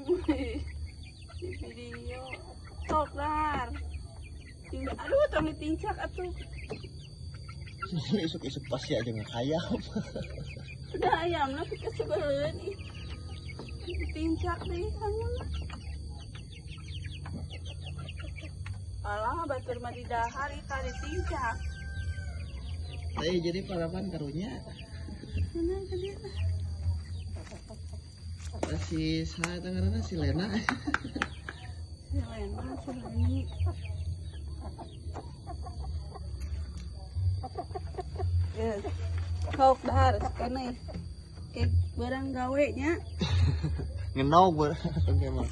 Di video. Sok dahar. Aduh, tong ditincak atuh. Isuk-isuk pasti aja nggak ayam. Udah ayam lah kita sebelen ih. Ditincak deh kamu. Alah, batur mah di dahar ih tadi tincak. Teh jadi parapan karunya. Mana tadi? Si saha eta ngaranna si Lena. Si Lena, si Leni. Yes. Sok dahar sekene. Kayak barang gawe nya. Ngenog barang mah.